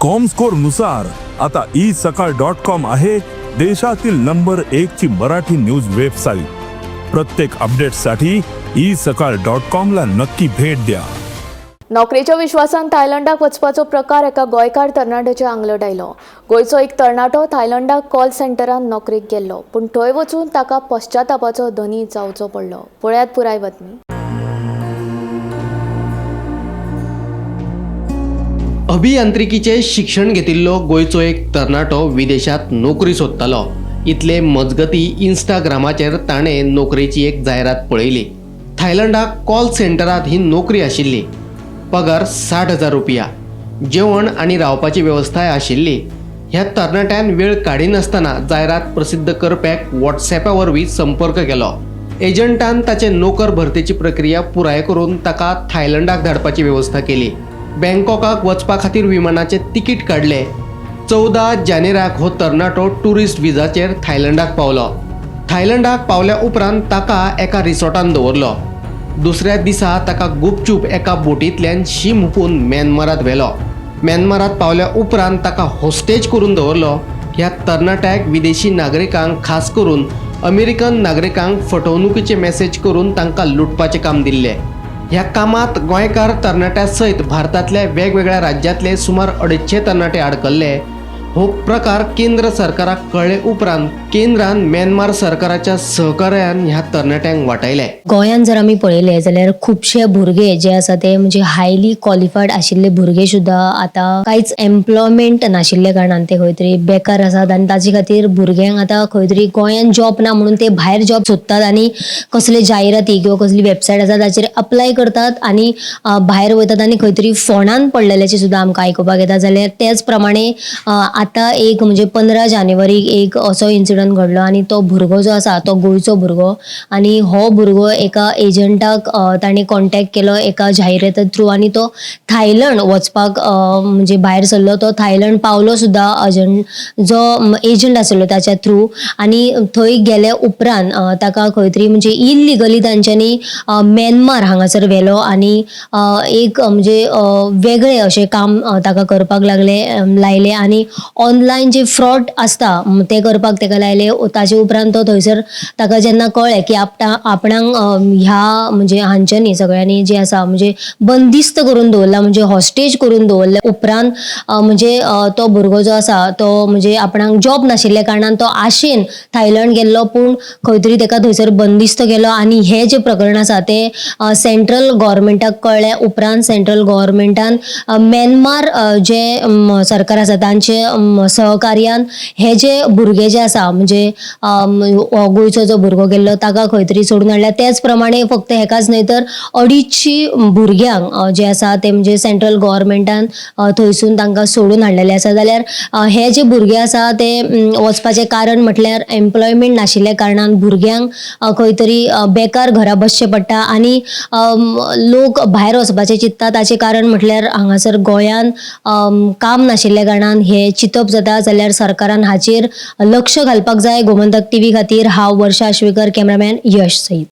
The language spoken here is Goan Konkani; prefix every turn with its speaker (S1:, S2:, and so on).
S1: कॉमस्कोर नुसार आता ई सकाळ डॉट कॉम आहे देशातील नंबर एक ची मराठी न्यूज वेबसाईट. प्रत्येक अपडेटसाठी ई सकाळ डॉट कॉम ला नक्की भेट द्या.
S2: नोकरेच्या विश्वासान थायलंडाक वचपाचो प्रकार एका गोंयकार तरणाट्याच्या आंगलट आयलो. गोंयचो एक तरणाटो थायलंडाक कॉल सेंटरान नोकरेक गेल्लो, पूण थंय वचून ताका पश्चातापाचो धनी जावचो पडलो. पळयात पुराय बातमी.
S3: अभियांत्रिकीचें शिक्षण घेतिल्लो गोंयचो एक तरणाटो विदेशांत नोकरी सोदतालो. इतले मजगती इन्स्टाग्रामाचेर ताणें नोकरेची एक जायरात पळयली. थायलंडाक कॉल सेंटरांत ही नोकरी आशिल्ली. पगार 60,000 रुपया, जेवण आनी रावपाची वेवस्थाय आशिल्ली. ह्या तरणाट्यान वेळ काडिनासतना जायरात प्रसिद्ध करप्याक वॉट्सॅपा वरवीं संपर्क केलो. एजंटान ताचे नोकर भरतेची प्रक्रिया पुराय करून ताका थायलंडाक धाडपाची वेवस्था केली. बँकॉकाक वचपा खातीर विमानाचें तिकीट काडलें. 14 जानेराक हो तरणाटो टुरिस्ट विजाचेर थायलंडाक पावलो. थायलंडाक पावल्या उपरांत ताका एका रिसॉर्टान दवरलो. दुसऱ्या दिसा ताका गुपचूप एका बोटींतल्यान शीम हुपून म्यानमारात व्हेलो. म्यानमारात पावल्या उपरांत ताका हॉस्टेज करून दवरलो. ह्या तरणाट्याक विदेशी नागरिकांक, खास करून अमेरिकन नागरिकांक फटवणुकीचे मॅसेज करून तांकां लुटपाचें काम दिल्लें. ह्या कामात गोंयकार तरणाट्या सयत भारतांतल्या वेगवेगळ्या राज्यांतले सुमार 250 तरणाटे आडकल्ले. हो प्रकार केंद्र सरकाराक कळ्ळे उपरांत केंद्रान म्यानमार सरकाराच्या सहकार्यान ह्या तरणाट्यांक वाटायले.
S4: गोंयांत जर आमी पळयलें जाल्यार खुबशे भुरगे जे आसा ते म्हणजे हायली क्वॉलिफायड आशिल्ले भुरगे सुद्दां आतां कांयच एम्प्लॉयमेंट नाशिल्ल्या कारणान ते खंय तरी बेकार आसात आनी ताजे खातीर भुरग्यांक आतां खंय तरी गोंयांत जॉब ना म्हणून ते भायर जॉब सोदतात आनी कसले जायराती किंवा कसली वेबसायट आसा ताचेर अप्लाय करतात आनी भायर वयतात आनी खंय तरी फोंडान पडलेल्याचें सुद्दां आमकां आयकुपाक येता. जाल्यार तेच प्रमाणे आतां एक म्हणजे 15 जानेवारीक एक असो इन्सिडंट घडलो आनी तो भुरगो जो आसा तो गोंयचो भुरगो आनी हो भुरगो एका एजंटाक ताणें कॉन्टेक्ट केलो एका जाहिराती थ्रू आनी तो थायलंड वचपाक म्हणजे भायर सरलो. तो थायलंड पावलो सुद्दां अजंट जो एजंट आसलो ताच्या थ्रू आनी थंय गेले उपरांत ताका खंय तरी म्हणजे इल्लिगली तांच्यांनी म्यानमार हांगासर व्हेलो आनी एक म्हणजे वेगळें अशें काम ताका करपाक लागले लायले आनी ऑनलायन जे फ्रॉड आसता ते करपाक ताका लायले. ताचे उपरांत तो थंयसर ताका जेन्ना कळ्ळें की आपणाक ह्या म्हणजे हांच्यांनी सगळ्यांनी जे आसा म्हणजे बंदिस्त करून दवरला, म्हणजे हॉस्टेज करून दवरले उपरांत म्हणजे तो भुरगो जो आसा तो म्हणजे आपणाक जॉब नाशिल्ल्या कारणान तो आशेन थायलंड गेल्लो, पूण खंय तरी ताका थंयसर बंदिस्त केलो. आनी हें जें प्रकरण आसा तें सेंट्रल गव्हर्मेंटाक कळ्ळ्या उपरांत सेंट्रल गव्हर्मेंटान म्यानमार जे सरकार आसा तांचे सहकार्यान हे जे भुरगे जे आसा म्हणजे हो गोंयचो जो भुरगो गेल्लो ताका खंय तरी सोडून हाडला. तेच प्रमाणे फक्त हेकाच न्हय तर 250 भुरग्यांक जे आसा ते म्हणजे सेंट्रल गव्हर्मेंटान थंयसून तांकां सोडून हाडलेले आसा. जाल्यार हे जे भुरगे आसा ते वचपाचें कारण म्हटल्यार एम्प्लॉयमेंट नाशिल्ल्या कारणान भुरग्यांक खंय तरी बेकार घरा बसचें पडटा आनी लोक भायर वचपाचें चिंतता. ताचें कारण म्हटल्यार हांगासर गोंयान काम नाशिल्ल्या कारणान हें चिंतप जाता. जाल्यार सरकारान हाचेर लक्ष घालपाक जाय. गोमंतक टीव्ही खातीर हांव वर्षा आश्वेकर, कॅमेरामॅन यश सयत.